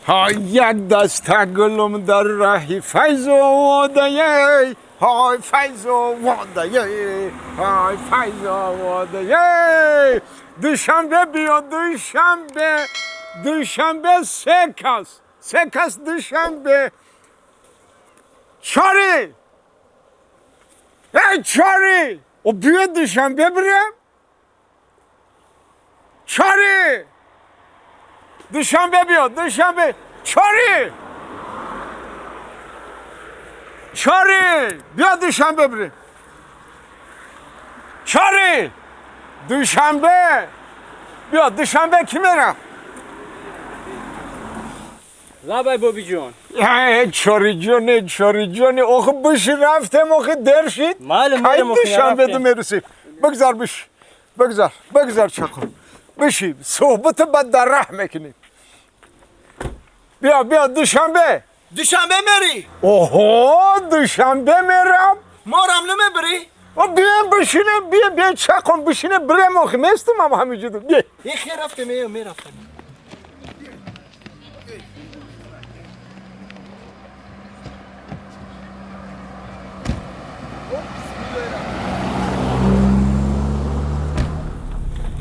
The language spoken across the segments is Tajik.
Ҳай, як даста гулум дар раҳи файзу водае, ҳай файзу водае, ҳай файзу водае. Душанбе биё, Душанбе, Душанбе, се кас, се кас Душанбе. Чори, эй Чори, о биё Душанбе бирем. Чори, Душанбе биё, Душанбе. Чори, Чори, биё Душанбе бирем. Чори, Душанбе биё, Душанбе ки мерам? Лабай, боби ҷон. Чори ҷоне, Чори ҷоне, охи биши, рафтем, охи дер шид. Майли. Кай Майли. Душанбе ду мерасем. Бигзар, биши, бигзар, бигзар, чақо биши, суҳбата ба дар раҳ мекунем. Биё, биё Душанбе. Душанбе мери? Оҳо, Душанбе мерам. Морам намебарӣ? О, биём, бишинем, биё, биё, чақон, бишинем, бирем. Охи местум ам ҳамиҷуду, биё. Е, хе, рафтем, е, мерафтем.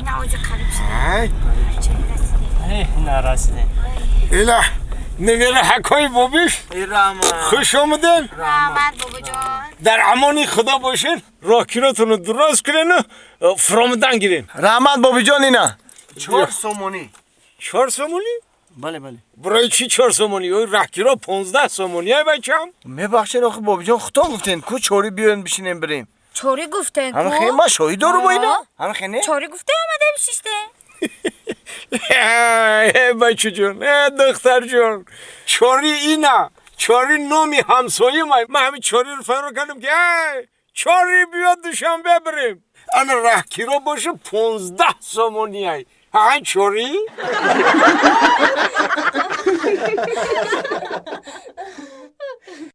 Навози қариб шуда. Ай. Чӣ расидем? Нарасидем. Ила невера ҳакои бобиш. Эй, раҳмат. Хуш омаден. Раҳмат, бобоҷон. Дар амони Худо бошен, роҳкиротонро дурост кунену фуромадан гирем. Раҳмат, бобиҷон, ина 4 сомонӣ. 4 сомонӣ? Бале, бале. Барои чӣ 4 сомонӣ? Ой, раҳкиро 15 сомонӣ, ай бачам. Мебахшед, охи бобиҷон, худтон гуфтен ку чорӣ биёен, бишинем, бирем. Чорӣ гуфтен ку. Ҳамин хе, ман шоҳид дорум ина, ҳамин хе не? Чорӣ гуфте, омадем, шиште. Э, бачаҷон, э, духтарҷон, Чорӣ ина, Чорӣ номи ҳамсоя май. Ман ҳамин Чориро фаро кардам ки эй Чорӣ, биё Душанбе бирем. Ана раҳкиро боша 15 сомонӣ, ай ҳай Чорӣ.